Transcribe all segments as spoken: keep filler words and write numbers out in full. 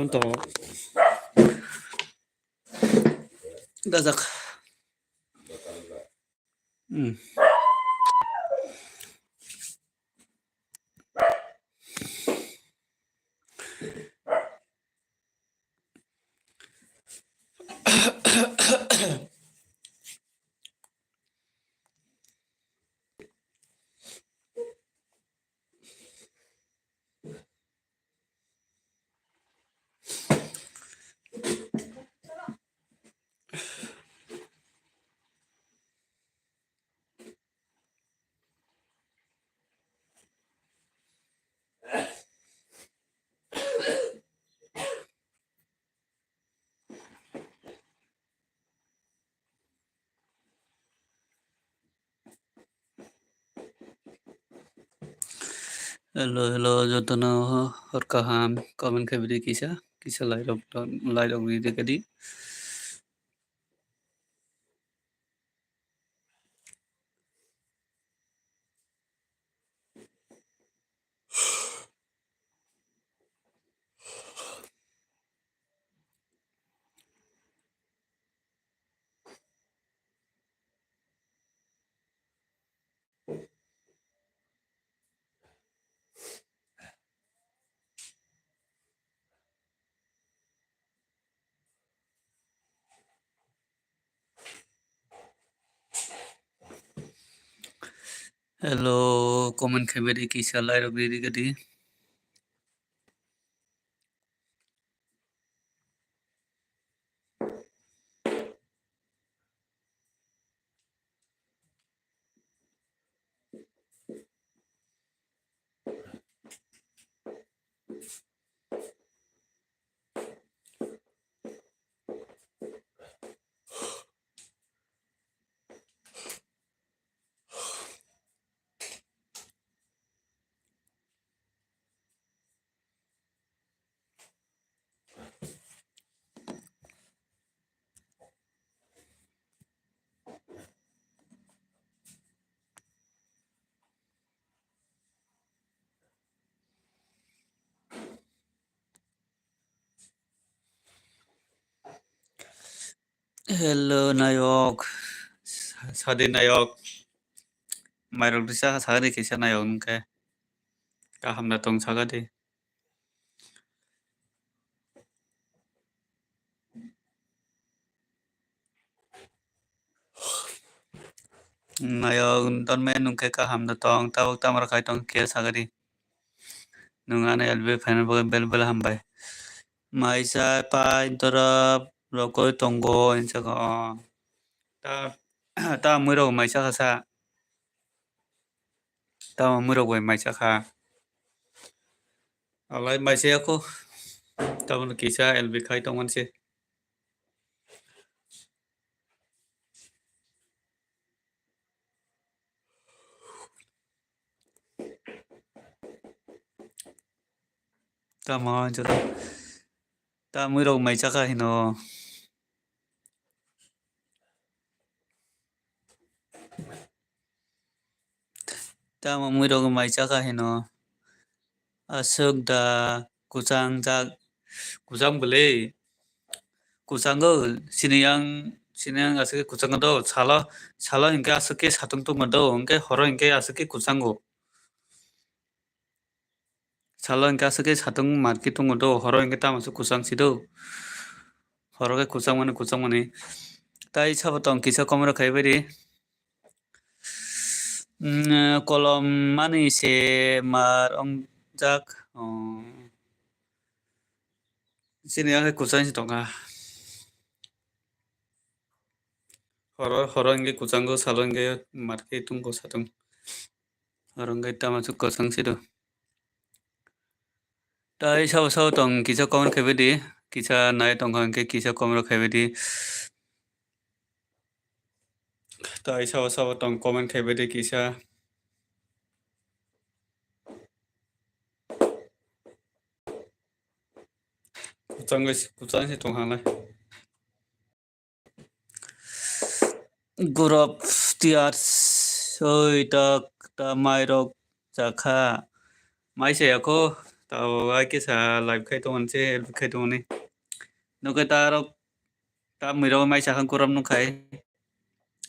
Tongo. Gajak. Hmm. Hello, hello, jotono hor kaham, comment khaibidi kisa, kisa like rok, like rok ridi kadi. Hello, comment khaibidi kisa like rok ridi kadi. Hello, nayok. Sa-, sadi nayok. Mairok risa sagadi kisa nayok nungkhe. Kaham da tong sagadi. Nayok dorme nungkhe kaham da tong, tabuk tamara khai tong khe sagadi. Nung ano L B phaina bagwi bel bel hambai. Maisa pai dorop rokoi tongo hinsa kha o. Ta, ta mui rok maisa kha sa. Tamo mwrok bai maisa kha. Alai maisa yako. Tamo kisa L B khai tongmani se. Tamo joto. Ta mwrok maisa kha hino. Tamo mwrok maisa kha hino. Aswk da kwchang jak, kwchang bwle. Kwchango sini yang, sini yang aswk kwchang do. Salo, salo hinkhe aswk khe satung tungma do. Hinkhe horo hinkhe aswk khe kwchango. Salo hinkhe aswk khe satung market tongo do, horo hinkhe tamo se kwchang si do. Horo khe kwchang mani, kwchang mani. Tai sabo tong kisa komoro khai bai di. Mm, kolom mani se mar ong jak. Oh. Sini ang kwchang si tongkha. Horo, horo hinkhe kwchango, salo hinkhe market tongo satung. Aro wngkhe tamo se kwchang se do. Tai sabo sabo tong kisa comment khaibai di, kisa nai tongkha hinkhe kisa comment rok khaibai di. Tai sabo sabo tong comment khaibai di kisa. Kwchang se, kwchang se tongkha lai. Gurop tiyar soi tak ta mairok chakha. Mai se ako Tabuk ai kisa live khai tongmani se help khai tongmani. Nokhe ta rok ta mwirok mai sakha gorom nung khai.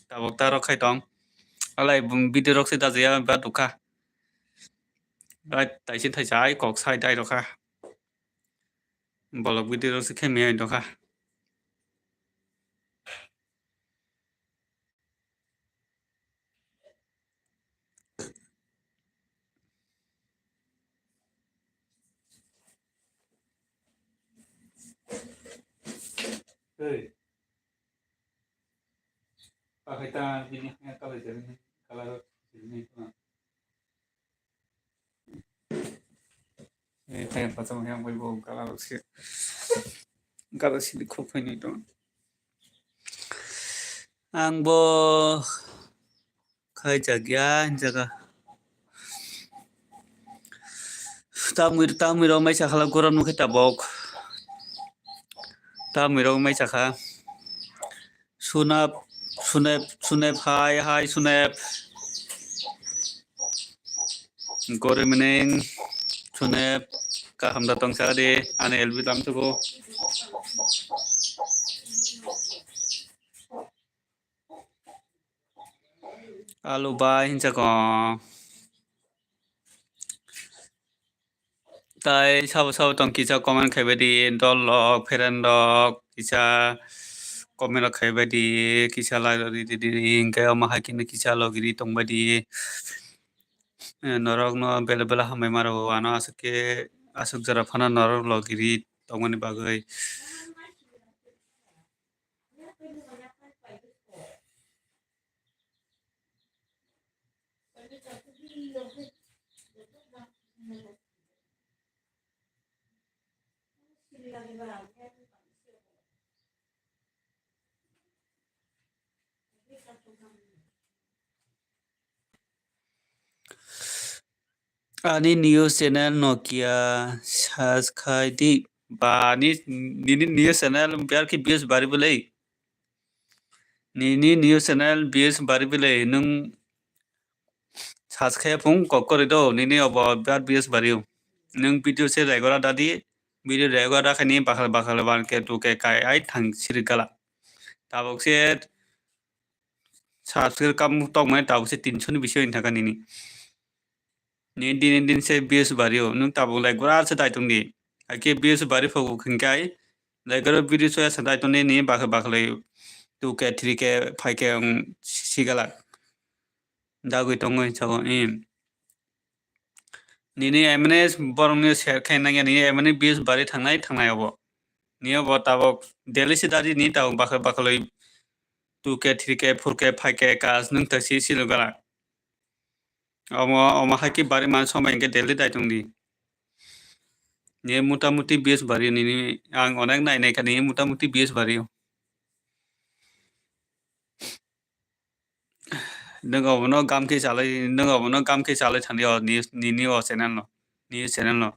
Tabuk ta rok khai tong. Alai bung video rok se dajaya ba dukha. Ai taisi thaisa ai kok sai dai rokha. Bolok video rok se khe miyai dokha. Hey. Pakai ta bini hanya kalai jarini kalar sini tu. Eh, kaya pacham yang bai bo kalar si kalar sini khok phai tu. Ang bo khai jagya jaga. Tamwi tamwi rok mai sakhala gorom nukhe tabok. Tamwi rok mai sakha. Sunap, Sunep, Sunep, hai, hai, Sunep. Good evening, Sunep. Kaham da tong sa di, ani L B lam sugo. Alu bai hinsa ko. Tai sabo sabo tong kisa comment khaibai di, dol rok, friend rok, kisa comment rok khaibai di, kisa like rok ridi di, hingke omo hai khe kisa logiri tongbai di. Eh, norok no bela bela hambai ma rwo, ano aswk khe aswk jora phano norok logiri tongmani bagwi. Ani news channel no kiya search khai di. Ba, ni, nini news channel biar khe views bari bwlai. Nini news channel views bari bwlai. Nwng search khai phung kok kwrwi do. Nini obo biar views bari o. Nwng video se regular da di. Video regular da khai ni bakhal bakhal ban khe tu khe kai ai thang siri gala. Tabuk se subscribe kam tokmani tabuk se tinso ni bisingo wng thangkha nini. Ni din din se views bari o, nwng tabuk like gura se dai tong di. Hakhe views bari phogo hwnkhe ai like gura video soya sa dai tong di, ni bakhe bakhlai two K, three K, five K wng sigala. Dagwi tongwi sago, em. Nini M N S borokni share khai nangya, nini M N S views bari thangnai thangnai obo. Ni obo tabuk daily se dadi ni tabuk bakhlai bakhlai two K, three K, four K, five K kas nwng ta si silo gala. Omo, omo hai khe bari man somai hwnkhe daily dai tong di. Ni mota moti views bari nini, ang onek nai nai kha ni mota moti views bari o. Nwng obono gam khe chalai, nwng obono gam khe chalai thani o ni, nini o channel no, ni channel no.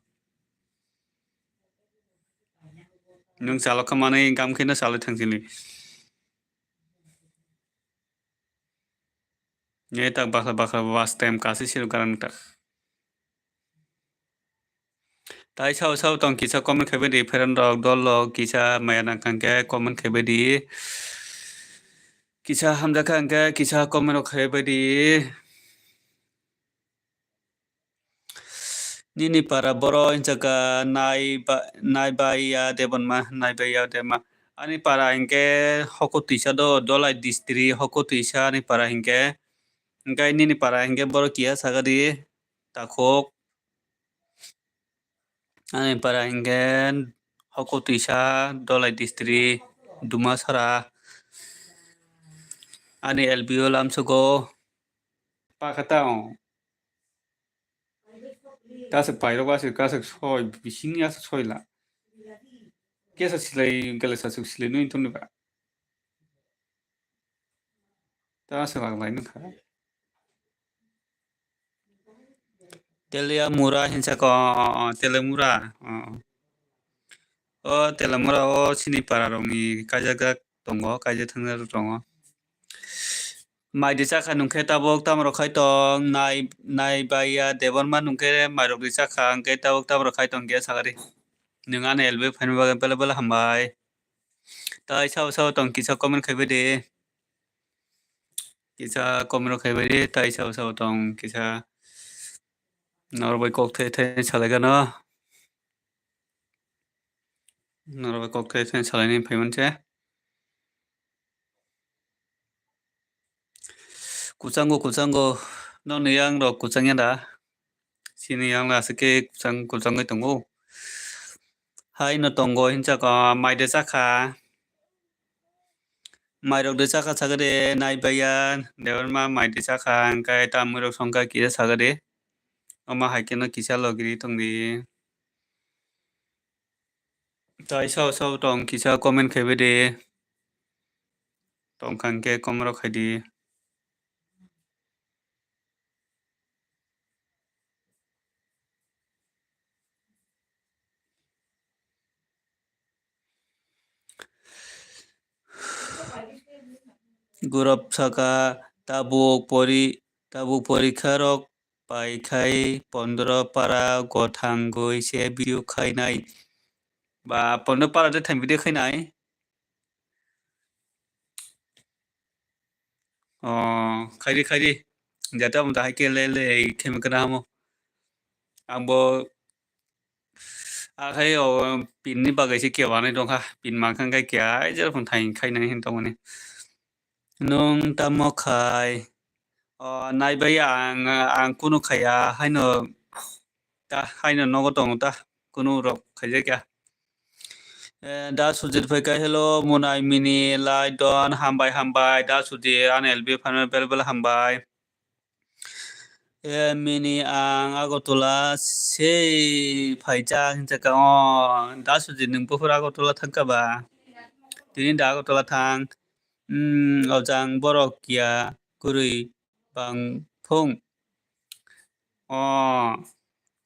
Nwng chalok kha manwi gam khe no chalai thang sili. Ni tak bakla bakla was time kasi silo garang tak. Tai sao sao tong kisa comment khaibai di, friend rok, dol rok, kisa maya nang kang khe comment khaibai di. Kisa hamjak kha hwnkhe kisa comment rok khaibai di. Nini para boro hinjaka nai ba-, nai bai ya debonma, nai bai ya debma. Ani para hinkhe Hokotwisa do, Dolai district Hokotwisa ani para hinkhe. Hinkhe nini para hinkhe boro kiya sagadi takhuk. Ani para hinkhe Hokotwisa, Dolai district, Dumasara. Ani L B O lamsugo. Pakhatao. Kasuk pairok asuk kasuk soi, bisingni asuk soi la. Kesa silai, galesa suk silai nui tongni ba. Ta asuk lang lai nung kha. Telia mura hinsa ko, o, o, Telemura, o. O Telemura o sini para rokni kaijak jak tongo, kaijak thang jak tongo. Mai di chakha nungkhe tabuk tamrok khai tong, nai, nai baiya Debbarma nungkhe mairok di chakha hwnkhe tabuk tamrok khai tong kisa sakari. Nwng ani L B phaina bagwi bele bele hambai. Tai sao sao tong kisa comment khaibai di. Kisa comment rok khaibai di, tai sao sao tong kisa. Norok bai kok thai thai salai gano. Norok bai kok thai thai salaini phaiman se. Kuchango, kuchango, nokni yang rok kuchang ya da? Chini yang la aswk khe kuchang, kuchangwi tongo. Haino tongo hinsa ka mai de chakha. Mairok de chakha sagade nai baiya, Debbarma mai de chakha, hwnkhe tamwirok songkha kisa sagade. Omo hai kheno kisa logiri tongdi. Tai sao sao tong kisa comment khaibai de. Tongkha hwnkhe comment rok khai di. Gurap saka tabuk pori, tabuk porikha rok pai khai pondro para gothangwi se video khainai. Ba pondro para de thang video khainai. O khaidi khaidi. Jata mota hai khe le le khemi kana hamo. Ang bo akhai o pin ni bagwi se kebo anai dongkha. Pin mankha khe khe ai jera phone thai khainai hin tongmani. Nwng tamo khai? O nai bai ang, ang kunu khaiya haino ta, haino nogo tongo ta, kunu rok khaijakya. Eh, da Sujit phaikha, hello, Munai Mini, Lai Don, hambai, hambai, da Sujit, ani L B phaimani bel bel hambai. Eh, Mini, ang Agartala sei phaijak hinjakha, o, da Sujit, nwng buphuru Agartala thangkha ba? Tini da Agartala thang, hmm, ojang borok ya kwrwi bangphung. O,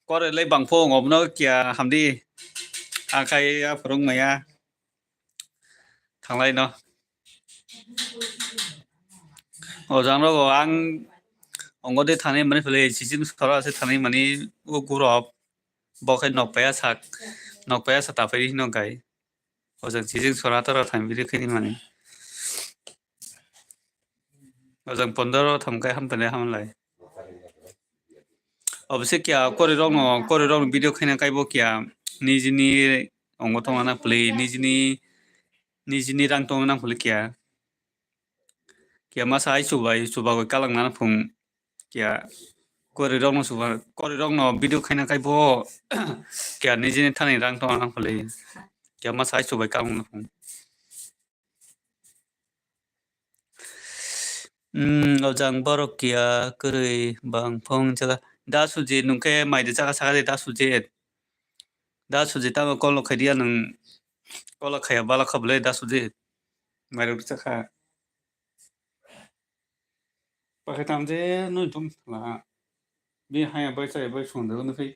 kore lai bangphung, obono kiya hamdi. Akhai aphuru wngmaya. Thanglai no. Ojang rogo ang ongo de thani mani phele chiching sora se thani mani o gurop. Bo khe nok paya sak, nok paya sa taphaidi hino gai. Ojang chiching sora tora thani bidi khaini mani. Ojang pondro tham kai ham pele ham lai. Obviously kya kori rok no, kori rok no video khaina kai bo kya nijini ongo tongna play, nijini, nijini rang tongna play kya. Kya masa ai chubai, chuba goi kalang nana phung. Kya kori rok no chuba, kori rok no video khaina kai bo kya nijini thani rang tongna play. Kya masa ai chubai kalang nana phung. Hmm, ojang borok kiya kwrwi bang phung chwla. Da Sujit nungkhe mai de chaka sakha de Da Sujit. Da Sujit tamo call khaidi ya nwng call khaya bala kha bwle Da Sujit. Mai rok chakha. Pakai tam je nui tum la. Bi haya bai chaya bai sung de nui khai.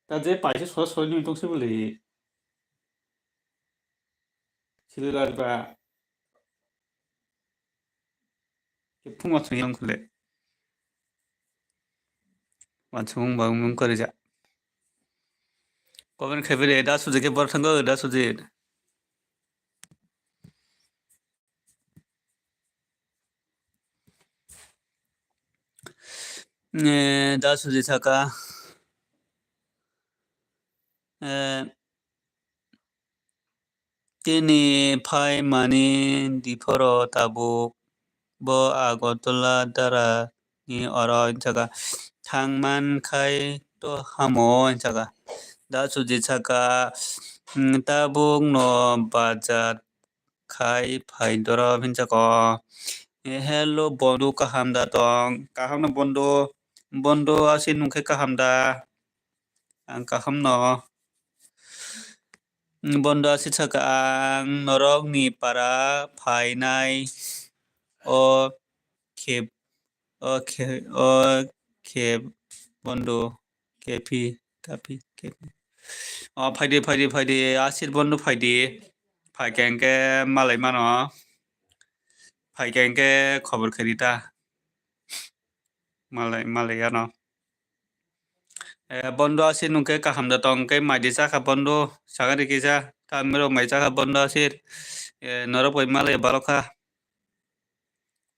Ta je paisa soi soi nui tong se bwle. Sililar ba. Ke phung wa sung yang khule. Wa sung ba mung kare ja. Comment khai bele Da Sujit ke bor thango Da Sujit. Eh, Da Sujit saka. Eh, tini phai mani diphoro tabuk bo Agartala dara ni oro jaga thang man khai to hamo jaga. Da Sujit saka, "Hmm, tabuk no bazar khai phai doro," hinjak o. Eh, hello, bondu, kaham da tong? Kaham no, bondu. Bondu, asi nungkhe kaham da? Ang kaham no. Bondu, asi saka, ang norok ni para phainai o khe, o khe, o khe, bondu. Kepi, kapi, kepi. O, phaidi, phaidi, phaidi, asir bondu phaidi. Phaikhe hwnkhe malai mano. phaikha hinkhe khobor khaidi ta. Malai, malai ano. Eh, bondo asi nungkhe kaham da tong khe mai di chakha bondo, sakha di kisa, ta mirok mai chakha bondo asi, eh, norok bai malai balokha.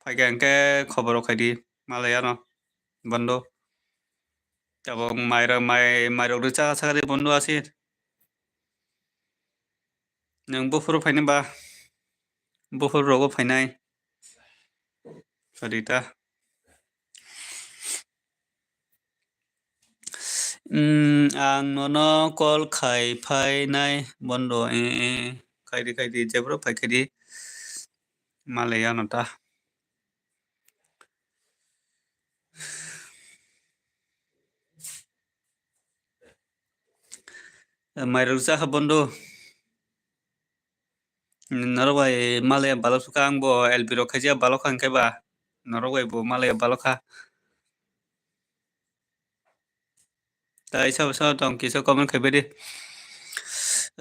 Phaikha hinkhe khobor rok khaidi, malai ano, bondo. Tabuk mairok, mai, mairok rwchak sakha di bondo asi. Nwng buphuru phainai ba? Buphuru rogo phainai. Sorry ta. Hmm, ang nono call khai phainai bondo, eh, eh, khaidi, khaidi, jebro phai khaidi. Malai ano ta. Mairok chakha bondo. Norok bai malai balok sukha, ang bo L B rok khaijak balok kha hinkhe ba. Norok bai bo malai balok kha. Tai sabo sabo tong kisa comment khai bedi.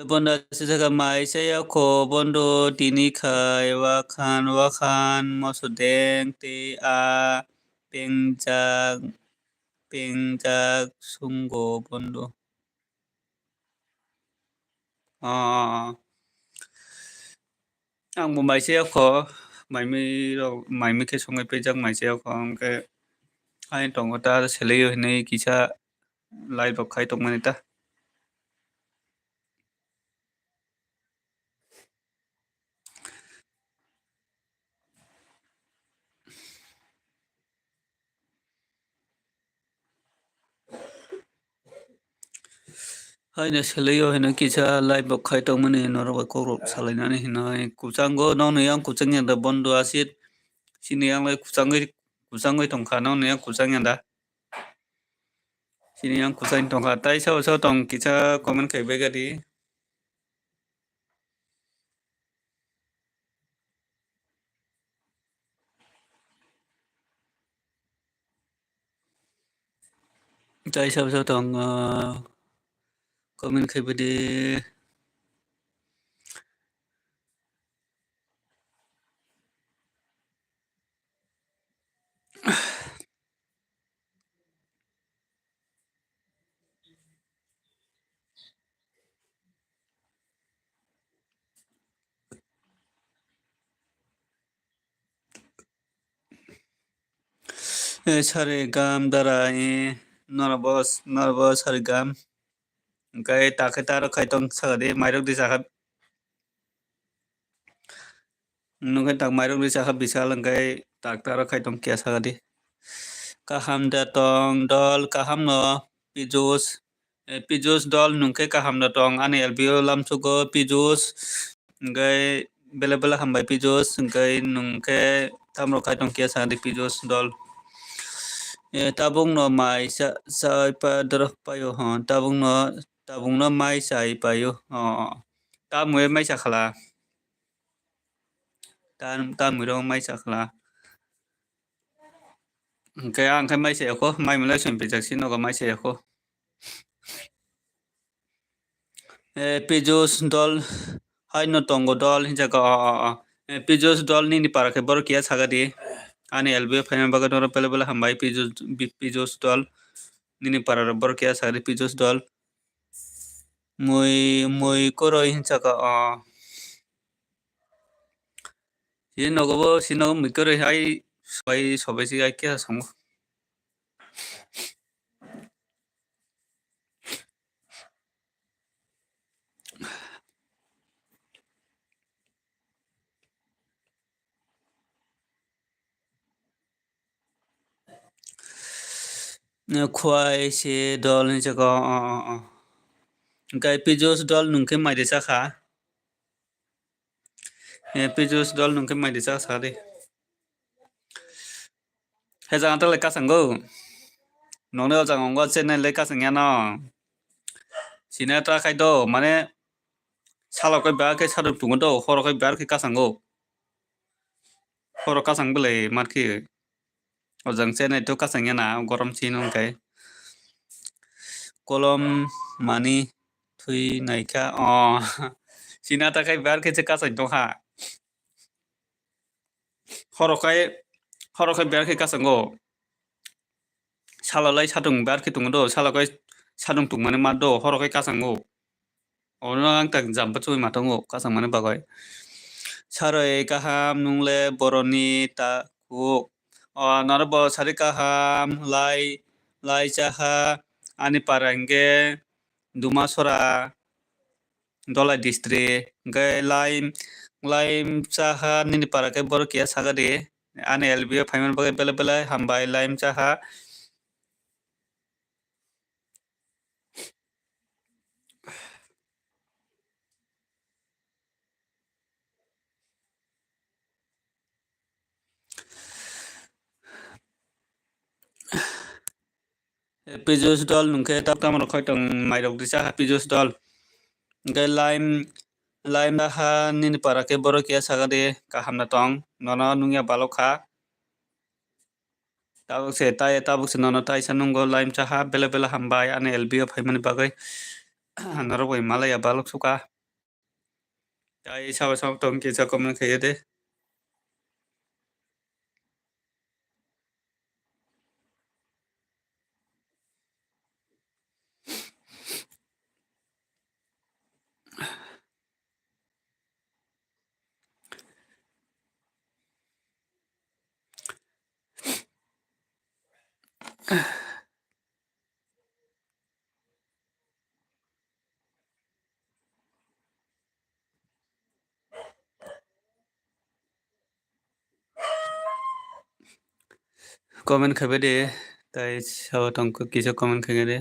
Bondo sijaka mai saya kho bondo tini khai wakhan wakhan moso deng te a pengjak pengjak sungo bondo. Ah, ang bo mai saya kho, mai mi rok, mai mi khe songwi pejak mai saya kho, hwnkhe ani tongo ta selei o hinwi kisa live rok khai tongmani ta. Haino selei o hino kisa live bo khai tongmani norok bai kok rok salainani hinoi kwchango nokni yang kwchang ya da bondo asit chini yang lai kwchangwi kwchangwi tongkha nokni yang kwchang ya da. Chini yang kwchang tongkha tai sao sao tong kisa comment khai bai gadi. Tai sao sao tong comment khai bai di. Eh, sare gam dara, eh, norabo, norabo sare gam. Hwnkhe takhe taro khai tong saka di, mairok di chakha. Nokhe tak mairok di chakha bisal hwnkhe tak taro khai tong kiya saka di. Kaham da tong dol, kaham no pijus. Eh, pijus dol nungkhe kaham da tong ani L B o lamsugo pijus. Hwnkhe bele bele hambai pijus, hwnkhe nungkhe tamrok khai tong kiya saka di pijus dol. Eh, tabuk no mai sa, sa pa dorok paio ho, tabuk no, tabuk no mai sai paio ho. Tamwi mai sa khala. Tam, tamwi ro mai sa khala. Hwnkhe ang khe mai sa yakho, mai mwnai song pijak si nogo mai sa yakho. Eh, pijus dol, haino tongo dol, hinjak o, o, o. Eh, pijus dol nini para khe borok kiya saka di. Ani L B o phaima bagwi norok bele bele hambai, pijus, bi-, pijus dol. Nini para rok borok kiya saka di, pijus dol. Mui, mui koroi hinjak o, o. Si nogo bo, si nogo mui koroi hai, sobai, sobai si hai kiya songo. Khwai se dol hinwi saka, o, o, o. Hwnkhe pijus dol nungkhe mai de chakha. Eh, pijus dol nungkhe mai de chakha sakdi. He jaga ta le kasanggo. Nokni o jaga wngkha chennai le kasangya no. Sina ta khai do, mane salo kai ba khe sadok tungo do, horo kai ba khe kasango. Horo kasang belai mar khe. O jang chennai to kasangya na, gorom sino hwnkhe. Kolom mani thwi naikha. O, sina ta khai ba khe se kasang tongkha. Horo khai, horo khai ber khe kasango. Salo lai satung ber khe tongo do, salo khai satung tungmani ma do, horo khai kasango. Ono ang tak jam bachwi ma tongo, kasangmani bagwi. Saroi kaham nungle boroni ta kuk. O, norok bo sari kaham, lai, lai chaha, ani para hingke Dumasora, Dolai district, hingke lai, lai chaha nini para khe borok kiya sagadi. Ani L B O phaimani bagwi belai belai hambai lai chaha. Pijos dol nungkhe tabuk tamo rok khoi tong mairok risa ha Pijos dol. Hingke laim, laim daha nini para khe borok ya sagadi kaham na tong, nono nungya balok kha. Tabuk se tai, tabuk se nono taisa nungo laim chaha, bele bele hambai ani L B O phaimani bagwi. Norok bai malaya balok suka. Tai sabo sabo tong kisa comment khaiya de. Comment khaibai de, tai sabo tong kisa comment khaiya de.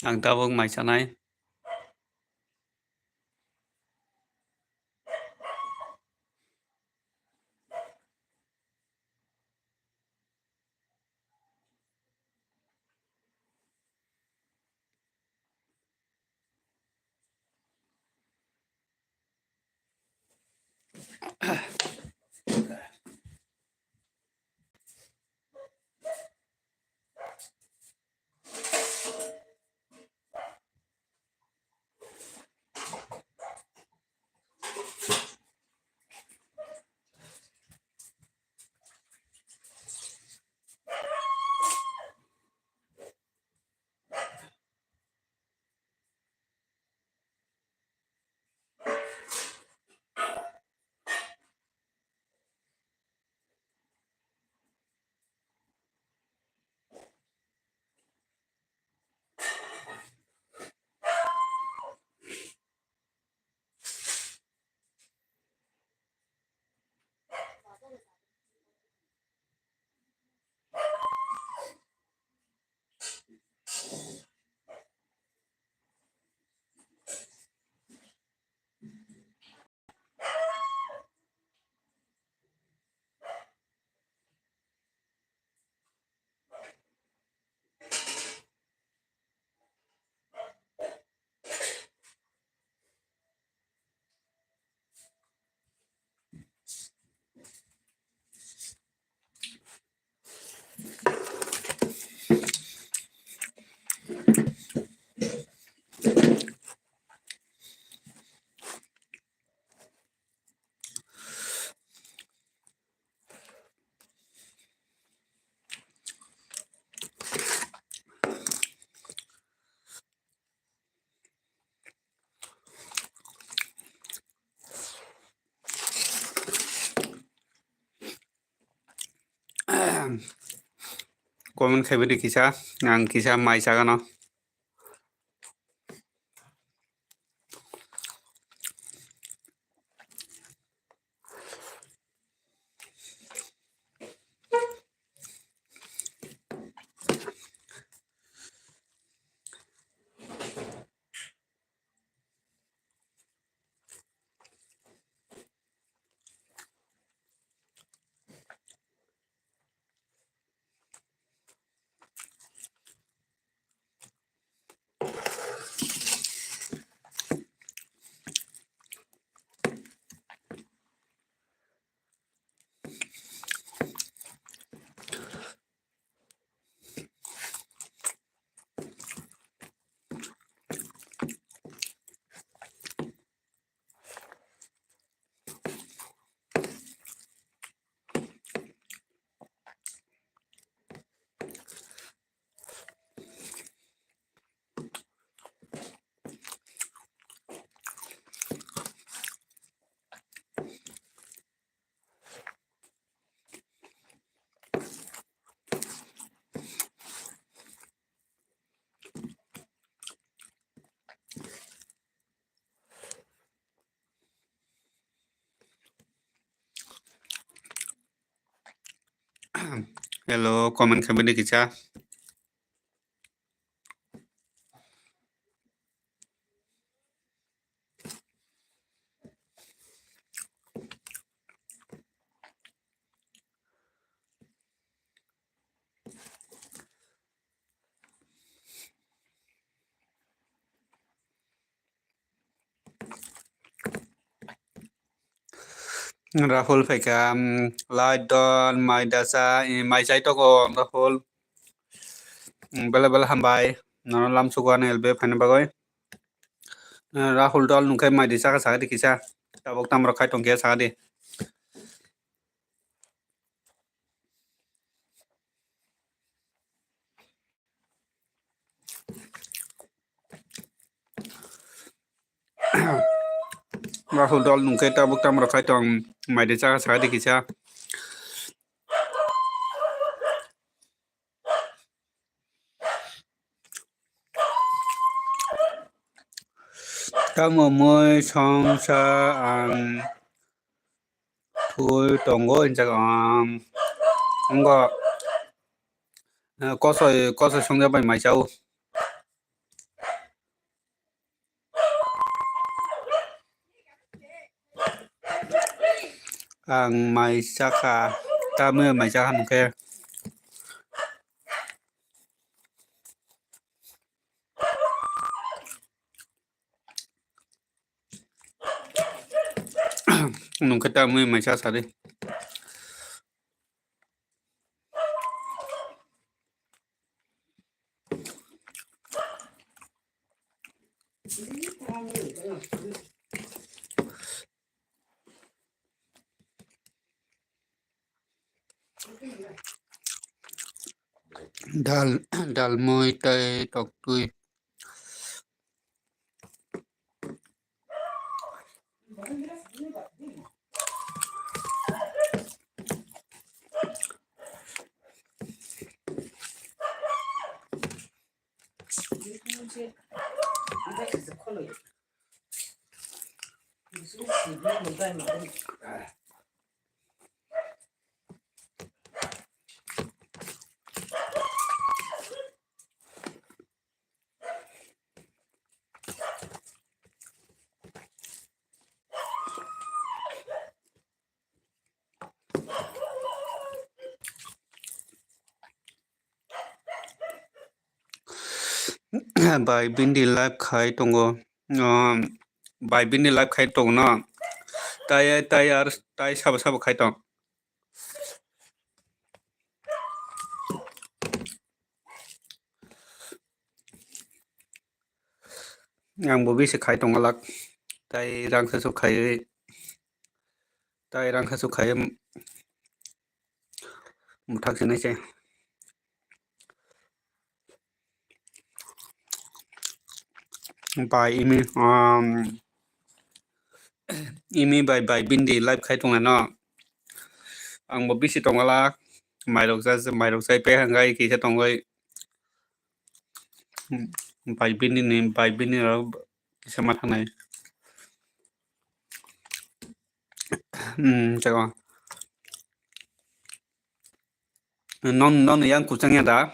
Ang tabuk mai sanai. Comment khaibai di kisa, ang kisa mai sagano. Hello, comment khaimani kisa. Rahul phaikha, um, light don, mai dasa, eh, mai chai tongo, Rahul. Um, bele bele hambai, nono lamsugo ani L B phaina bagwi. Uh, Rahul dol nungkhe mai di chakha sakha di kisa, tabuk tamrok khai tongkhe sakha di. Rahul dol nungkhe tabuk tamrok khai tong, mai de chakha sakha di kisa. Tamo mui songsa ang thui tongo hinjak, um, wngkha, uh, kosoi, kosoi songya bai mai chao. Ang mai chakha, tamo mai chakha nungkhe. Nungkhe ta mui mai cha sadi. Dal, dal mui tei toktui. Bai bini live khai tongo. Um, bai bini live khai tongo no. Tai, tai ar, tai sabo sabo khai tong. Ang bo bisi khai tongwlak. Tai rang sasu khai, tai rang sasu khai, muthak sinai se. Bai imi, um, imi bai, bai bini live khai tongna no. Ang bo bisi tongwlak. Mairok ja, mairok jai pe hangai kisa tongoi. Bai bini ni, bai bini rok kisa ma thangnai. Hmm, jago. Non, non yang kuchang ya da.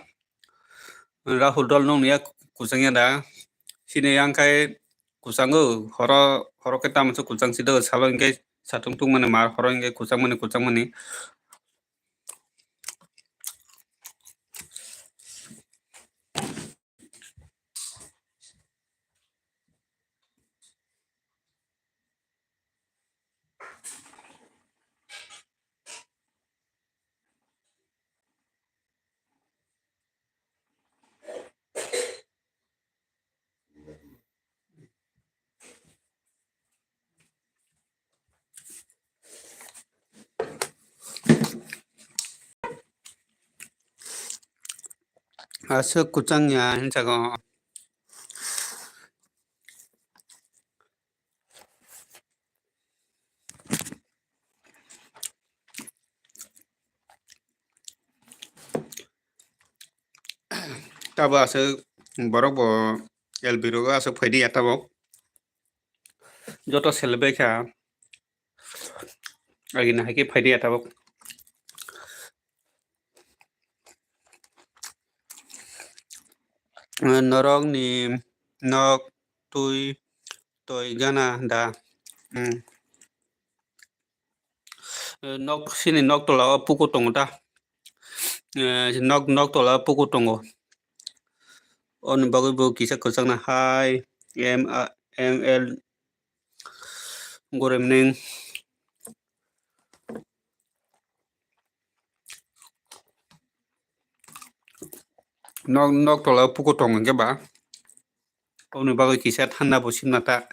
Rahul dol non ya kuchang ya da. Sini yang kai kuchango, horo, horo ke tamo se kuchang si do, salo hingke satung tung mani mar, horo hingke kuchang mani, kuchang mani. Aswk kwchang ya hinjago. Tabuk aswk borok bo L B rogo aswk phaidi ya tabuk. Joto celebrate kha. Agini hai khe phaidi ya tabuk. Norokni nok twi toi gana da? Hmm. Nok, sini nok tola o pukur tongo ta? Eh, nok, nok tola o pukur tongo. Oni bagwi bo kisa kwchangna hai M, M L Goremneng. Nok, nok tola pukur tongo hwnkhe ba. Oboni bagwi kisa thanda bo simna ta.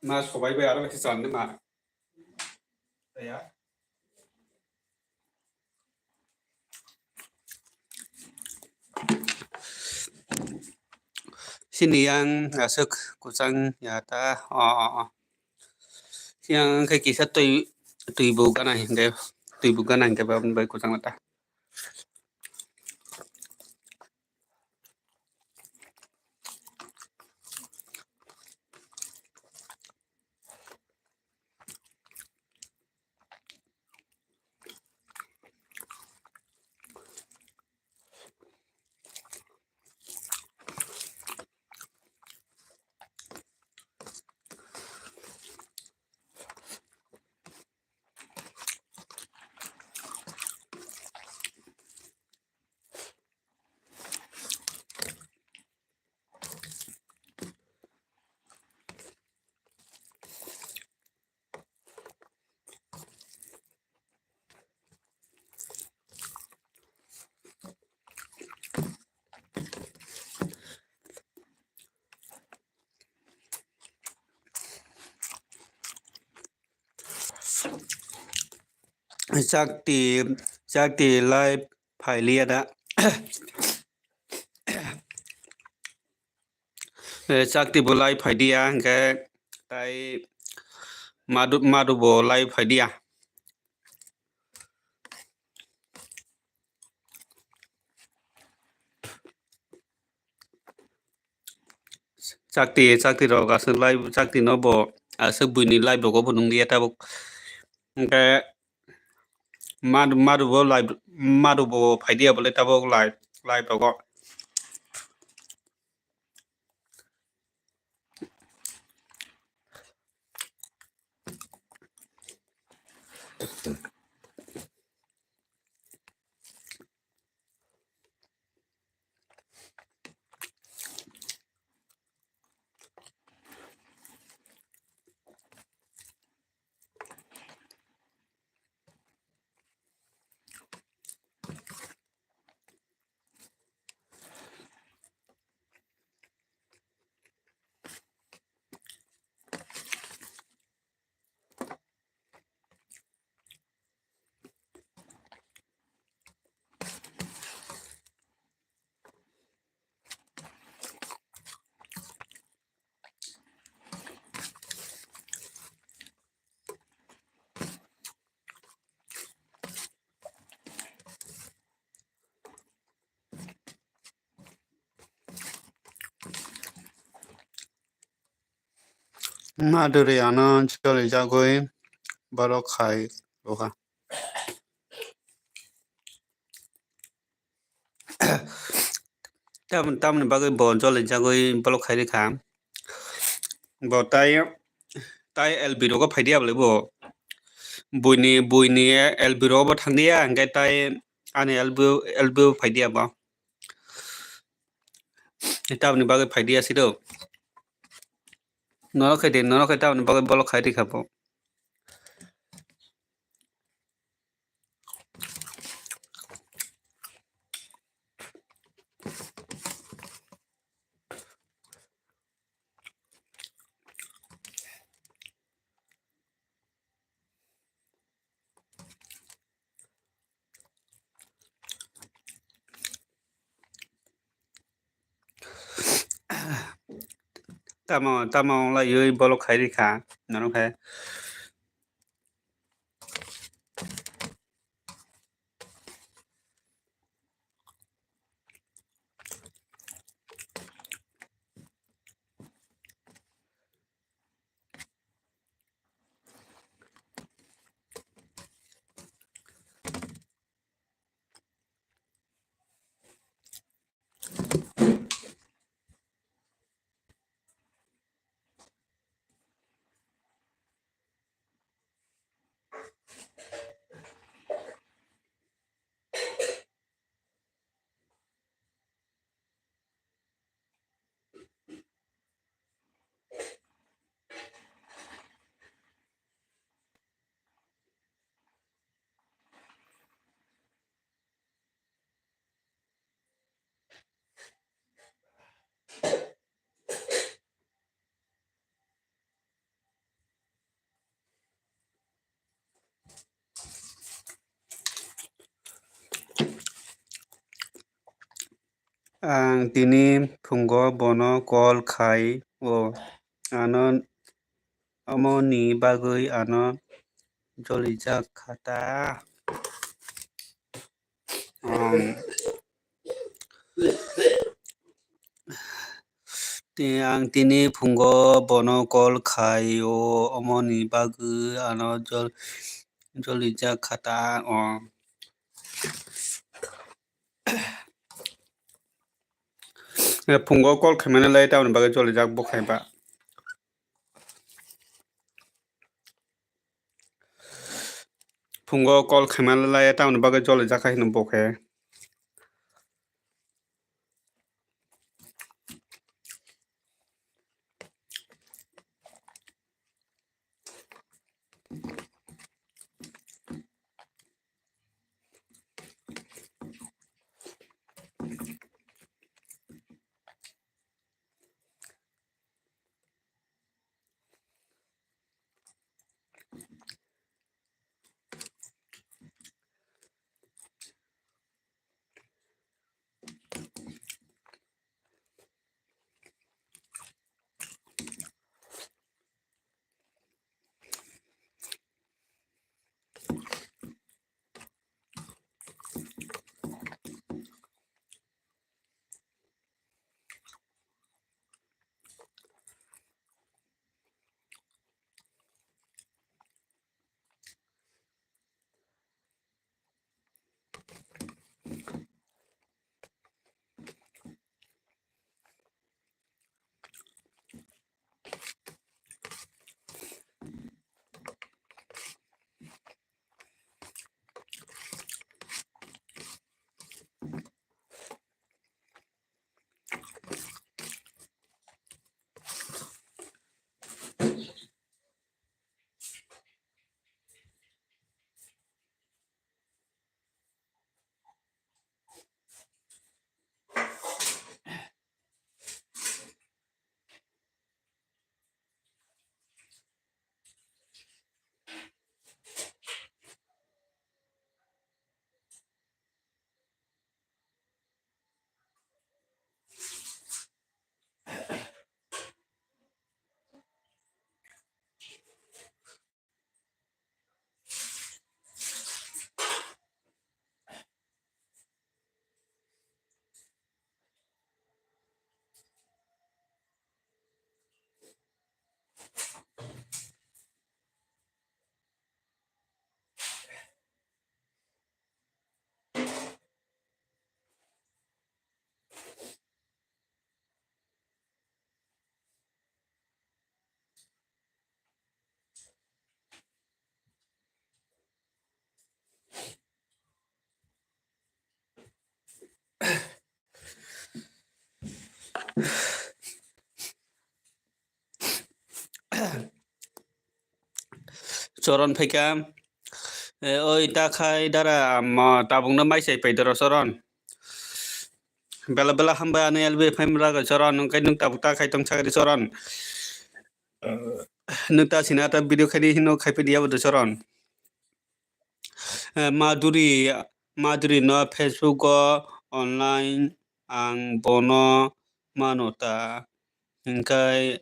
Ma sobai bai aro khe chan ma. Ya. Sini yang aswk kwchang ya ta. O, o, o. Yang khe kisa twi, twi bo gana hingke, twi bo gana hingke ba bai kwchang ta. Chakti, chakti live phailiya da. Eh, chakti bo live phaidiya, hingke tai madu, madu bo live phaidiya. Chakti, chakti rok aswk live, chakti no bo aswk buini live rogo bo nung liya tabuk. Hingke madu, madu bo live, madu bo phaidiya bole tabuk live, live rogo. Maduri ano choli jagoi borok khai roha. Tam-, tamni bagwi bo joli jagwi block khai rikha. Bo tai, tai L B rogo phaidi ya bwlai bo. Buini, buini L B rogo bo thangdi ya, hwnkhe tai ani L B, L B phaidi ya bo. Tamni bagwi phaidi ya siro. Norok khai de, norok khai tamni bagwi block khai rikha bo. Tamo, tamo wng lai oi block khai rikha, norok khe. Ang tini phungo bono call khai o, ano, omoni bagwi ano jolijak kha ta. Um, ti-, ang tini phungo bono call khai o, omoni bagwi ano jol-, jolijak kha ta. Um, phungo call khaimani lai tamoni bagwi jolijak bo khai ba. Phungo call khaima lai tamoni bagwi jolijak hai hino bo khe. Choron phaikha. E, oi ta khai dara, mo tabukno mai sai pai doro Choron. Bela bela hambai ani L B phaimra ga Choron, hwnkhe nwng tabuk ta khai tong sakri Choron. Nwng ta sina ta video khaidi hino khai pidi abo do Choron. Eh, Madhuri, Madhuri no Facebook o online ang bono mano ta, hingkai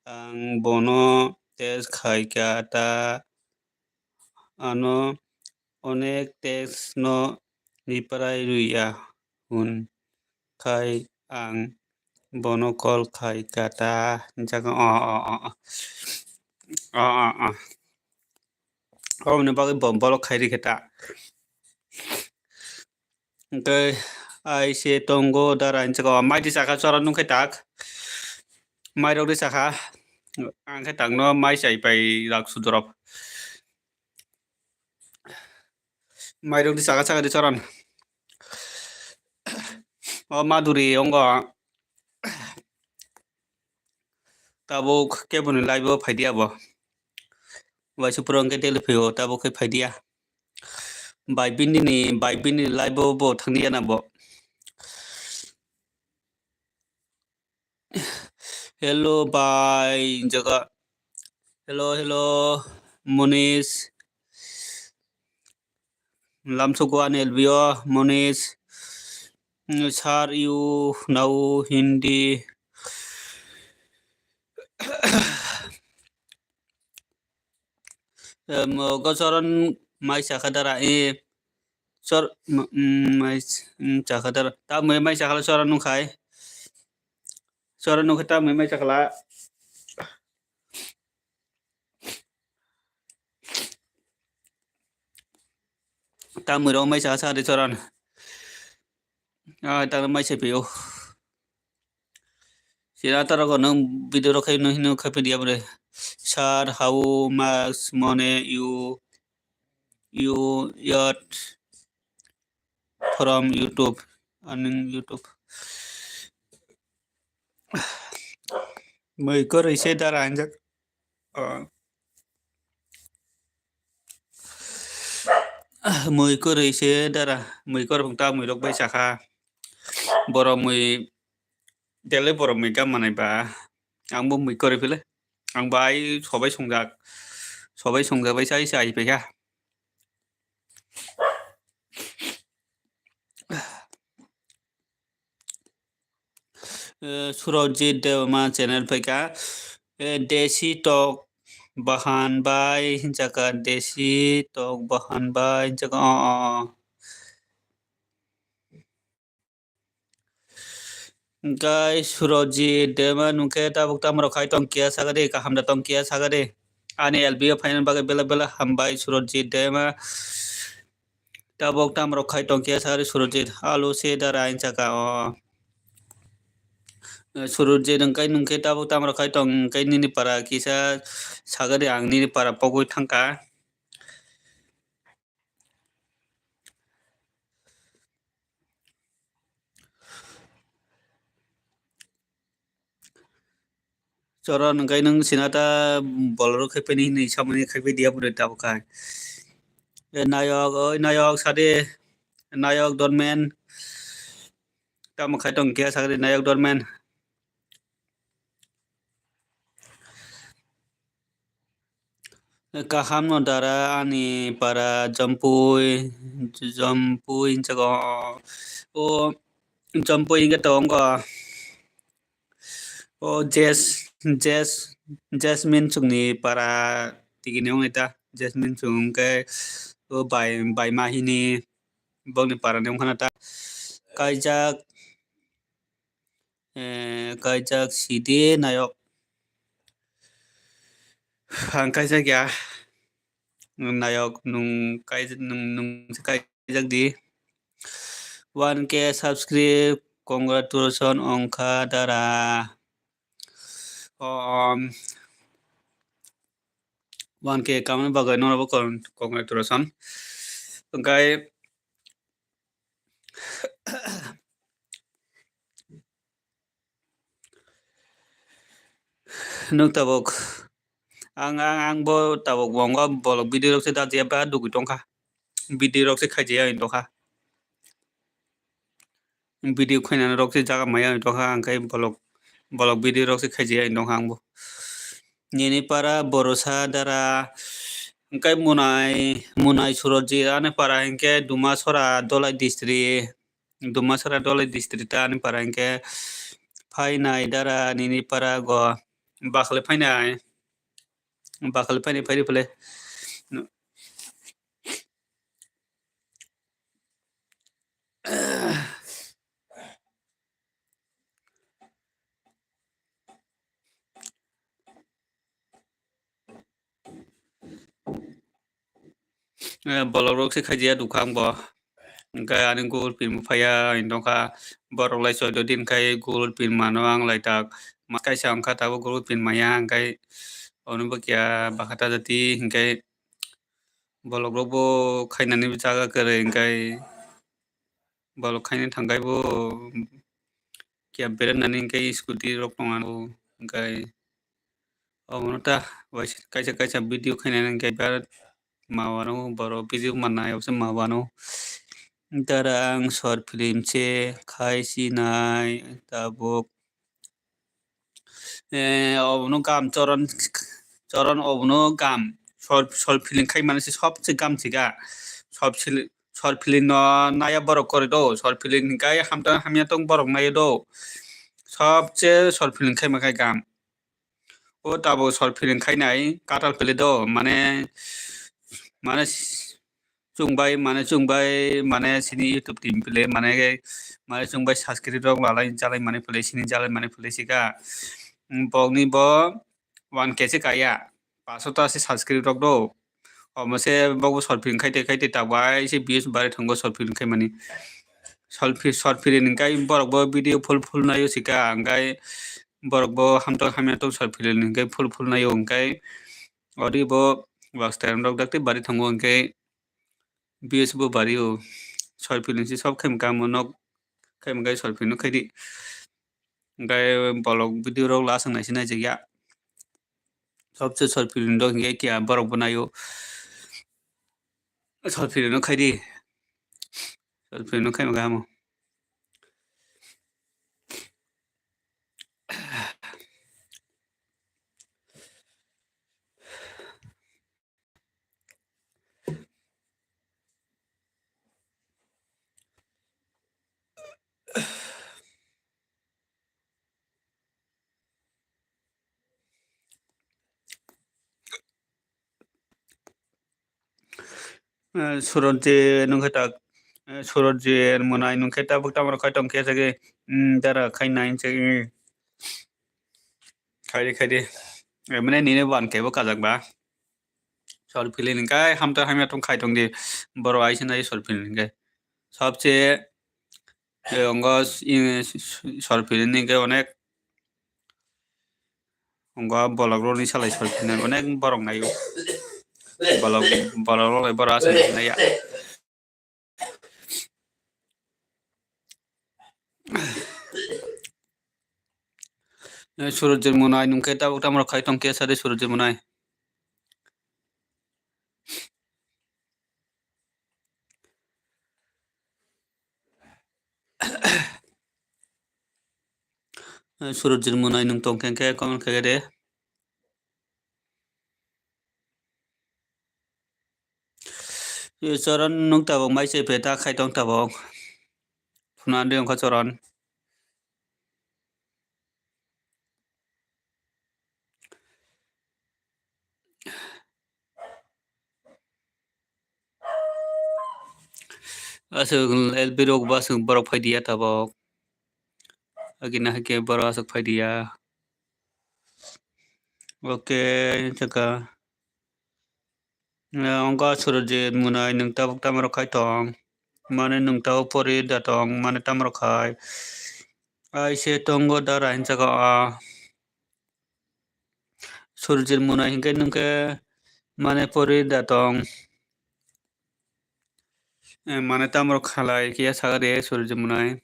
ang bono text khaika ta, ano onek text no reply rwya hwn khai ang bono call khaika ta, hinjak o, o, o, o, o, o, o. Oboni bagwi bo-, bolok khai rikhe ta. Hwnkhe ai se tongo dara hinjak o, mai di chakha Choron nung khe tak. Mai rok di chakha. Ang khe tak no mai chai pai rak sudorok. Mai rok di chakha chakha di Choron. O Madhuri ongo. Tabuk keboni live o phaidi abo. Waisa pura hwnkhe daily phaio, tabuk khe phaidiya. Bai bini ni, bai bini live o bo thangdiya na bo. Hello bai, jaga. Hello, hello, Monish. Lamsogo ani L B o, Monish. Mm, sir, you know Hindi. Em, o, go Choron mai sakha dara, e, Chor-, m-, mm, mai s-, mm, sakha dara. Ta mui mai sakha Choron nung khai. Choron nung khai ta mui mai sakha la. Ta mui rok mai sakha sakha di Choron. Ah, ta mai sai pio. Sira ta rok nung video rok khai nung hino khai pidi abore. Sir, how much money you, you earn from YouTube? Earning YouTube. Mui kwrwi se dara hinjak. Ah. Mui kwrwi se dara. Mui kwrwi phung ta mui rok bai sakha. Borok mui, daily borok mui gam manai ba. Ang bo mui kwrwi phile. Ang bai sobai songjak. Sobai songjak bai sai sai phaikha. Eh, Surojit Debbarma channel phaikha. Eh, Desi Tok Bahan bai hinjaka, Desi Tok Bahan bai hinjaka. Oh, oh, oh. Guys, Surojit Debbarma nungkhe tabuk tamo rok khai tong kiya sagade, kaham da tong kiya sagade. Ani L B o phaina bagwi bela bela hambai Surojit Debbarma. Tabuk tamo rok khai tong kiya sagade Surojit, alo se dara hinjaka o. Surojit hwnkhe nungkhe tabuk tamo rok khai tong hwnkhe nini para kisa sagade, ang nini para pogwi thangkha. Choron hwnkhe nwng sina ta bolrok khai peni hinwi samani khai pediya pore tabuk khai. E, nayok, oi nayok sade, nayok dormen. Tamo khai tong khe sakri nayok dormen. Kaham no dara ani para Jompui, Jompui hinjago. O Jompui hingke tongo. O Jes-, Jes-, Jasmine chukni para tigi ni wngwi ta. Jasmine chung hingke o bai, bai ma hini bokni para ni wngkha na ta. Kaijak, eh, kaijak sidi nayok. Ang kaijak ya. Nayok nung kai-, nung, nung se kaijak di. One K subscribe, congratulations, ongkha dara. Um, one K kamani bagwi norokbo con-, congratulations. Hwnkhe, eh, Nwng tabuk ang, ang, ang bo tabuk bongo bolok video rok se dajiya ba dugui tongkha. Video rok se khaijiya wng tongkha. Video khainani rok se jaga maya wng tongkha, ang khe bolok, bolok video rok se khaijiya wng tongkha ang bo. Nini para Borosa Dara, hingke Munai, Munai Surojit ani para hingke Dumasora Dolai district, Dumasora Dolai district ani para hingke Phainai Dara nini para go bakhle phainai, bakhle phainai phaidi phle. Eh, bolok rok se khaijiya dukha ang bo. Hingke ani Google Pay bo phaiya, ang tongkha borok lai choi do din khai Google Pay mano ang lai tak. Mas kaisa wngkha tabuk Google Pay maya, hingke ono bo keha bakha ta jati, hingke bolok rok bo khainani jaga kwrwi, hingke bolok khaina thangkhai bo keha beranani hingke scooty rok tong ano, hingke omono ta waisa kaisa kaisa video khainani hingke birat ma wano borok video mannai, obosa ma wano. Dara ang short film se khai sinai tabuk. Eh, obono gam choron, choron obono gam. Short, short film khai mani se sobse gam sika. Short film, short film no naya borok kori do. Short film hinkhe hamtang hamya tong borok nai do. Sobse short film khai ma khai gam. O tabuk short film khai nai katal pele do. Mane, mane chwng bai, mane chwng bai, mane sini YouTube team pele, mane, mane chwng bai subscribe rok lalai jalai mani pele, sini jalai mani pele sika. Bokni bo one K se kaya, paso ta se subscribe rok do. Omo se bobo short film khaite khaite ta bai se views bare thango short film khai mani. Short fi-, short film ni kai borok bo video full full nayo sika, hingkai borok bo hamtang hamya tong short film ni hingkai full full nayo, hingkai ori bo watch time rok dakti bare thango, hingkai views bo bario. Short film se sob khaimkha mo nok khaimkha short film no khaidi. Hingkai bolok video rok last wng nai se naijakya. Sobse short film rok hingke keha borok bo naio. Short film no khaidi. Short film no khaima kaham o. Eh, Surojit nungkhe tak, eh, Surojit Munai nungkhe tabuk tamaro khai tongkhe sagi, mm, dara khai nai sagi, khaidi khaidi, eh, mane nini one K bo kajak ba. Short film ni kai hamtang hamya tong khai tong di, borok aise nai short film ni kai. Sobse, eh, ongo, eh, short film ni kai onek, ongo bolok rok ni salai short film ni onek borok naio. Bolok, bolok rok lai borok aswk naiya. Eh, Surojit Munai nungkhe tabuk tamaro khai tongkhe sadi Surojit Munai. Eh, Surojit Munai nung tongkhe khe comment khaikhe de. Yo, Choron nung tabuk mai se phe ta khai tong tabuk. Phuna de ongkha Choron. Aswk L B rok bo aswk borok phai diya tabuk. Agini hai khe borok aswk phai diya. Okay, chakha. Eh, ongkha Surojit Munai, nwng tabuk tamo rok khai tong? Mane nwng tabuk pori da tong, mane tamo rok khai? Ai se tongo da rain chakha a. Surojit Munai hinkhe nwng khe mane pori da tong. Eh, mane tamo rok khalai khe sakha de Surojit Munai.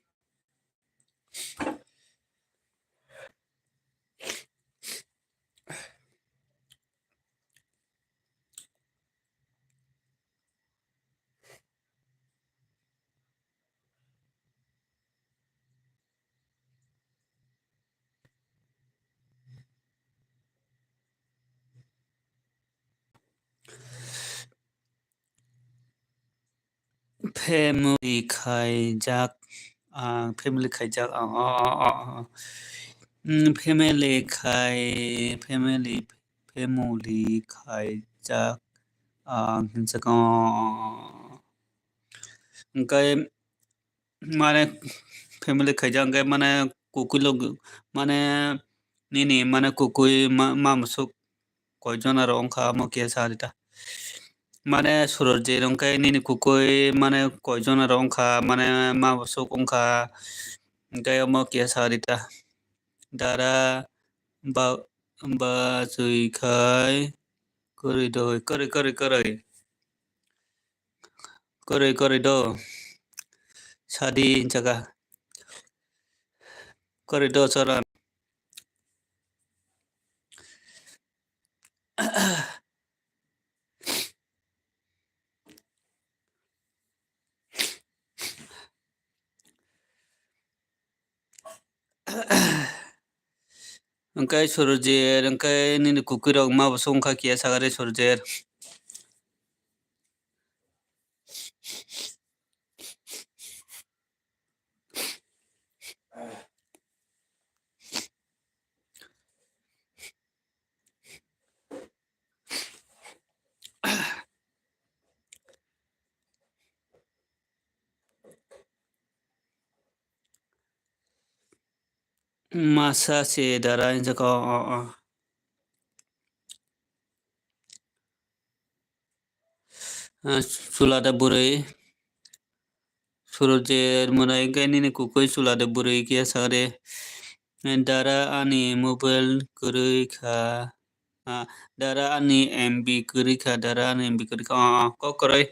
Family khaijak, ang family khaijak, ang, o, o, o, o. Mm, family khai, family, family khaijak, ang hinjak, o, o, o, o. Hwnkhe, mane, family khaijak, hwnkhe, mane, kukui log, mane, nini, mane, kukui ma, ma musuk koi jona rok wngkha, omo kisa sa rita. Mane, Surojit wngkhe nini kukui, mane, koi jona rok wngkha, mane, ma musuk wngkha, hwnkhe omo kisa sa rita. Dara ba, ba chwi khai kwrwi doi, kwrwi, kwrwi, kwrwi. Kwrwi, kwrwi do. Sadi hinjaka. Kwrwi do, Choron. Hwnkhe Surojit, hwnkhe nini kukui rok ma bo songkha kiya sagari Surojit. Masa se dara hinjak o, o, o. Ah, chula da bwrwi. Surojit mwnai hwnkhe nini kukui chula da bwrwi kiya sagari. Dara ani mobile kwrwi kha. Ah, dara ani M B kwrwi kha, dara ani M B kwrwi kha. Ah, ah, kok kwrwi.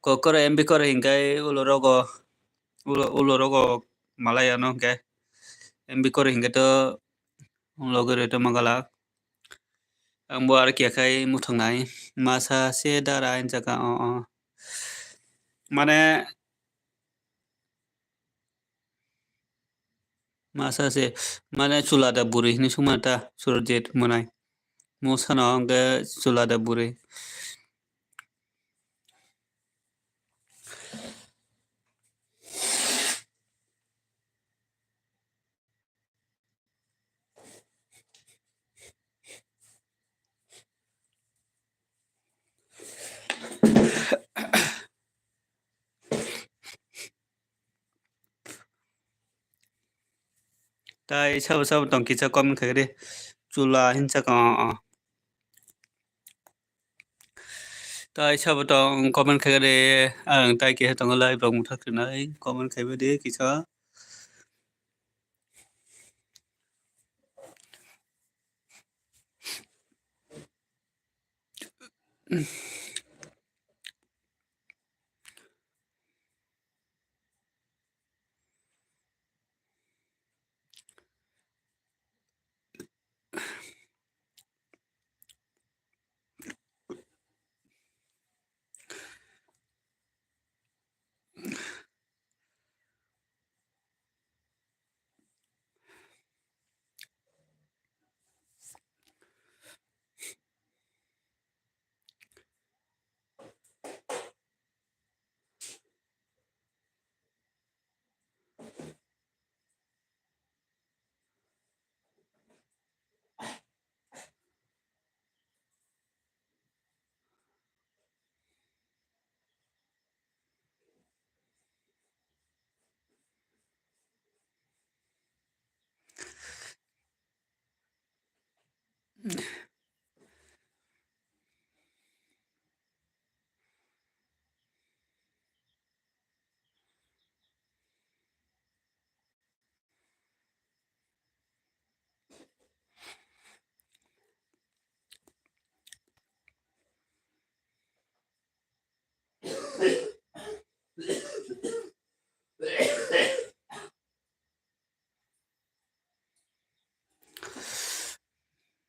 Kok kwrwi M B kwrwi hwnkhe ulo rogo, ulo, ulo rogo malai ano hwnkhe. M B kwrwi hwnkhe to logi rwi tongma gala. Ang bo aro kiya khai muthungnai. Masa se dara hinjak o, o. Mane, masa se, mane chula da bwrwi hinwi sungmani ta Surojit mwnai. Mo sano hwnkhe chula da bwrwi. Tai sabo sabo tong kisa comment khaikhe de. Chula hinjak o, o. Tai sabo tong comment khaikhe de. Ang tai kisa tongo live rok muthak rinai comment khaibai de kisa.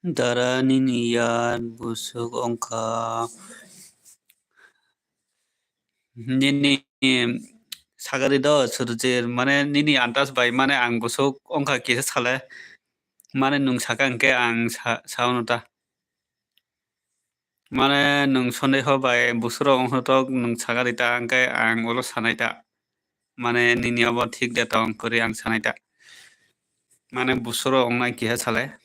Dara nini yar busuk ongkha. Nini sagari do Surjir, mane nini antas bai mane ang busuk ongkha kisa sale. Mane nung saka hwnkhe ang sa, saono ta. Mane nwng sondeho bai busuro wngkha tok nwng saga rita, hwnkhe ang ulo sanai ta. Mane nini obo thik de tong kwrwi ang sanai ta. Mane busuro wngnai kiha sale.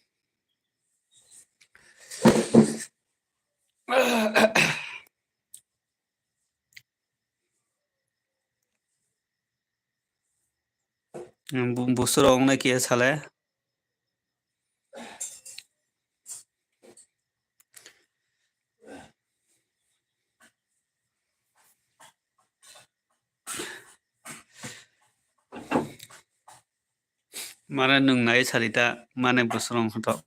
Bu-, busuro wngnai kiha sale. Mane nwng nai sarita mane busuro wngkha tok.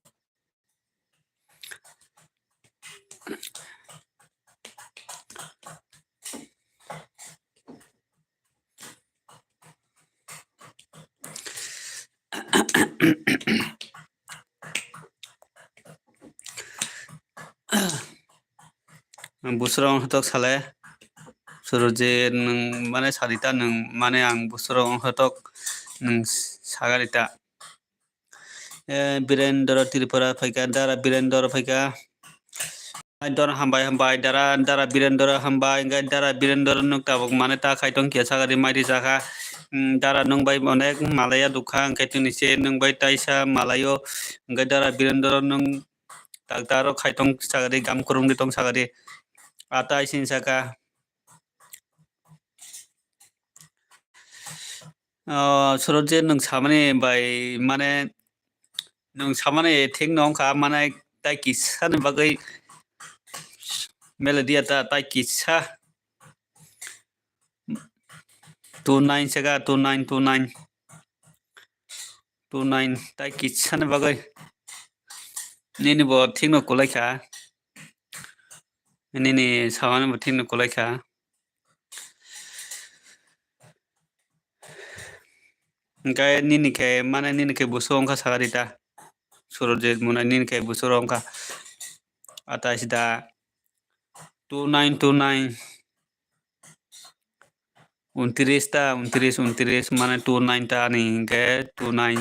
Busuro wngkha tok sale. Surojit nwng mane sarita nwng mane ang busuro wngkha tok nwng sagarita. Eh, Birendra Tripura phaikha, Dara Birendra phaikha. Ai, Dara hambai, hambai, Dara, Dara Birendra hambai, hwnkhe Dara Birendra nwng tabuk mane ta khai tong kiya sagari mai rijak kha. Mm, Dara nwng bai onek malaya dukha, hwnkhe tini se nwng bai taisa malayo, hwnkhe Dara Birendra nwng tak ta aro khai tong sagari gam kwrwngwi tong sagari. Ata isin saka. Oh, Surojit nwng samani bai, mane, nwng samani thik no wngkha, mane, tai kisa ni bagwi mele dia ta, tai kisa. Two nine sega, two nine, two nine. Two nine, tai kisa ni bagwi. Nini bo thik no kulai kha. Nini samani bo thik no kulai kha. Hwnkhe nini khe, mane nini khe busu wngkha sagarita. Surojit Munai nini khe busu wngkha. Atais da. Two nine two nine. Untris ta, untris, untris, mane two nine ta ani hwnkhe two nine,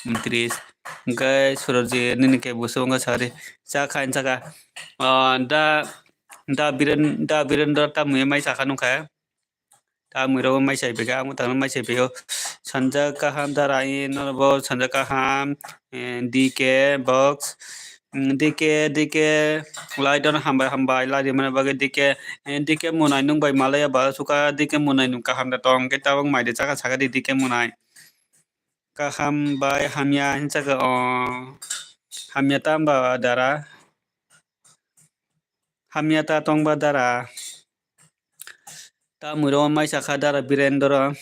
untris. Hwnkhe Surojit nini khe busu wngkha sagari. Cha kha, cha kha. Ah, da, da Biren-, da Birendra ta muya mai cha kha nung khe. Ta mwirok mai sai phaikha, ang tangno mai sai phaio. Sanja kaham Dara, ai nono bo sanja kaham, eh, D K box, mm, D K, D K, lai dono hambai, hambai, lai rimani bagwi D K, eh, D K Munai nwng bai malaya ba suka, D K Munai nwng kaham da tong, hwnkhe tabuk mai de chakha sakha di D K Munai. Kaham bai hamya hinwi sakha, o, hamya tamba Dara. Hamya ta tongba Dara. Ta mwiro mai sakha Dara Birendra.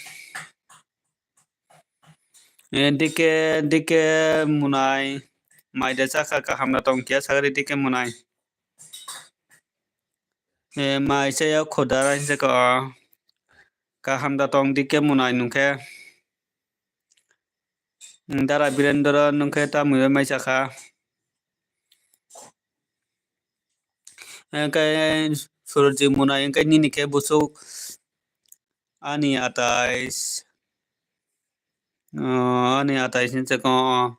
Eh, D K, D K Munai. Mai de chakha kaham da tong kiya sagari D K Munai. Eh, mai chaya khodara hinwi sakha o. Kaham da tong D K Munai nungkhe. Dara Birendra nungkhe ta mwiro mai sakha. Hwnkhe Surojit Munai hwnkhe nini khe busuk ani atais, ah, ani atais hinwi sakha,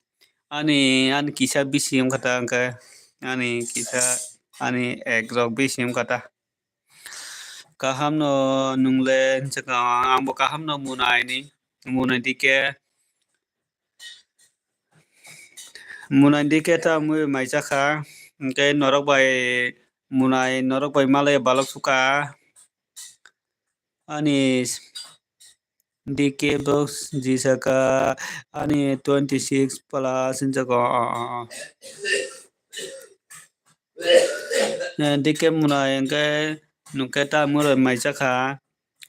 ani, ani kisa bisi wngkha ta hwnkhe, ani kisa, ani ek rok bisi wngkha ta. Kaham no nungle hinwi sakha, ang bo kaham no Munai ni, Munai D K. Munai D K ta mui mai chakha, hwnkhe norok bai Munai norok bai malaya balok sukha. Ani D K box jisaka ani twenty six plus hinwi sakha, o, o, o. Eh, D K Munai hwnkhe nungkhe ta mui rok mai chakha.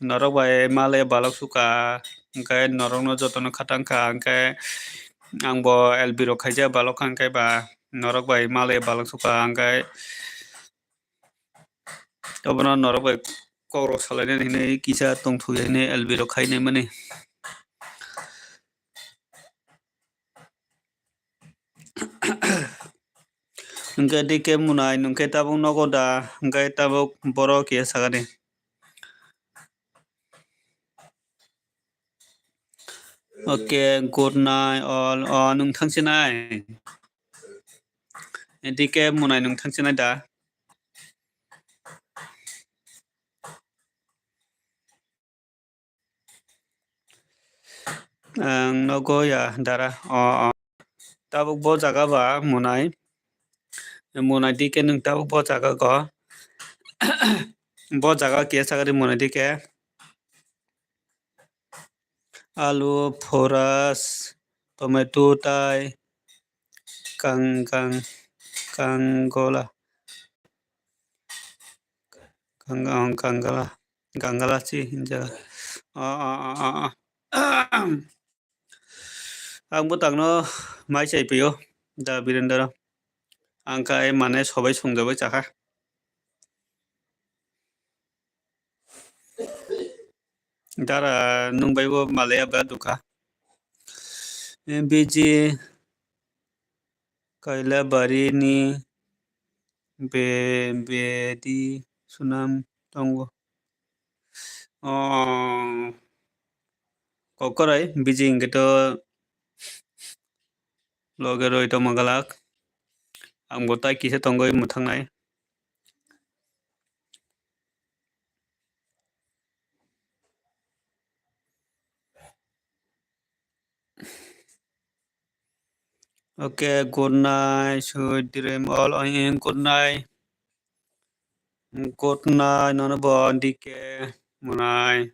Norok bai malaya balok sukha, hwnkhe norokno jotono khatang kha, hwnkhe ang bo L B rok khaijak balok kha, hwnkhe ba norok bai malaya balok sukha, hwnkhe obono norok bai kok rok salainani hinwi kisa tongthokya hinwi L B rok khainai mani. Hwnkhe D K Munai nungkhe tabuk nogo da, hwnkhe tabuk borok kiya sakani. Okay, good night all. O, nwng thangsinai. D K Munai nwng thangsinai da? Ang nogo ya dara. O, o. Tabuk bo jaga ba munai. Munai dike nwng tabuk bo jaga go. Bo jaga kisa gari munai dike. Alu, phoras, tomato tai kang, kang, kangola. Kang, kang, kangala. Kangala si hinja. A, a, a, a, a. Ang bwtangno mai chai pio, da Birendra. Ang kha mane sobai songjabai chakha. Dara nwng bai bo malaya ba dukha. Biji Kailabari ni be-, bedi sunam tongo. O, kokorai biji hingke to loge roi tongma galak. Ang bo tai kisa tongoi mwthangnai. Okay, good night, sweet dream all, good night. Good night, nono bo D K, munai.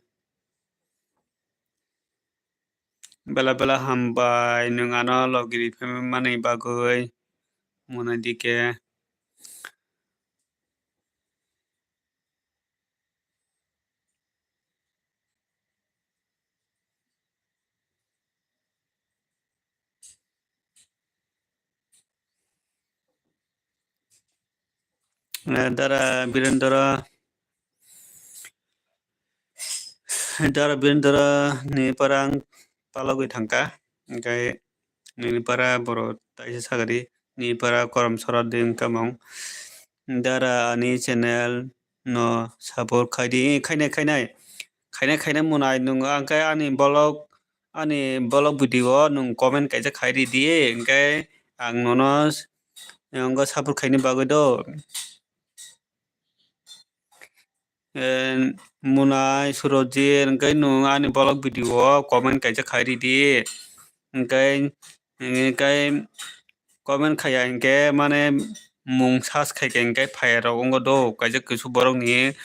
Bela bela hambai, nwng ano logi riphaimani bagwi, munai D K. Eh, Dara Birendra, Dara Birendra ni parang palogwi thangkha, hingke nini para borok taisa sagadi, nini para korom sora de wngkha mong. Dara ani channel no support khai di, khainai, khainai, khainai, khainai munai nwng angkhe ani vlog, ani vlog video o nwng comment kaisa khai ridi, hingke ang nono wngkha support khaini bagwi do. Eh, Munai Surojit, hingke nwng ani vlog video o comment kaisa khai ridi. Hingke, hingke comment khaiya hingke mane mung search khaikhe hingke phaiya rok wngkha do, kaisa kusu borok ni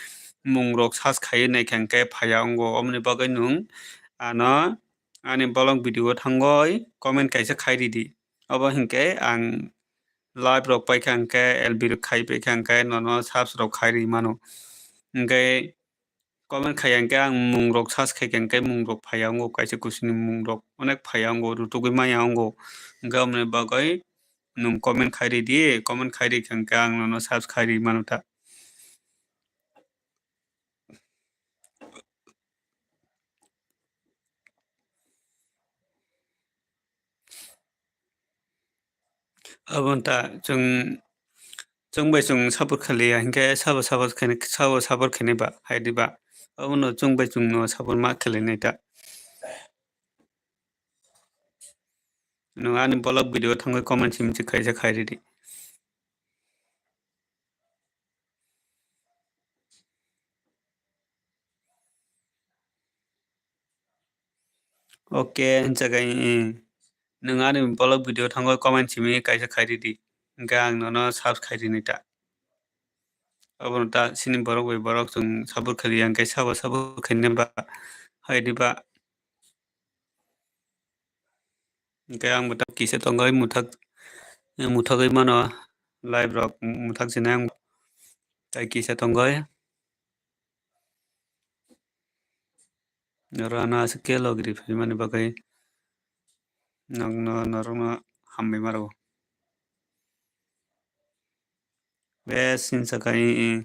mung rok search khaiwi naikha hingke phaiya wngkha, oboni bagwi nwng ano ani vlog video o thangwi comment kaisa khai ridi. Obo hingke ang live rok paikha hingke L B rok khai paikha hingke nono subs rok khai ri mano. Hingke comment khaiya hingke ang mung rok search khaikha hingke mung rok phaiya wngkha, kaisa kusuni mung rok onek phaiya wngkha, rutugwi maya wngkha. Hingke oboni bagwi nwng comment khai ridi, comment khai rikha hingke ang nono subs khai ri mano ta. Aboni ta chwng, chwng bai chwng support khailiya, hinkhe sabo support khaini, sabo support khaini ba, hai di ba. Abono chwng bai chwngno support ma khailai nai ta. Nwng ani vlog video thangwi comment simi se kaisa khai ridi. Okay, hinjaga, eh, nwng ani vlog video thangwi comment simi kaisa khai ridi. Hinkhe ang nono subs khai rini ta. Abono ta sini borok bai borok chwng support khailiya, hinkhe sabo support khaini ba, hai di ba. Hinkhe ang bo ta kisa tongwi muthak, muthagwi mano live rok muthak sinai ang tai kisa tongwi. Norok ano aswk khe logi riphaimani bagwi nokno norokno hambai ma rwo. Bes hinsa khai,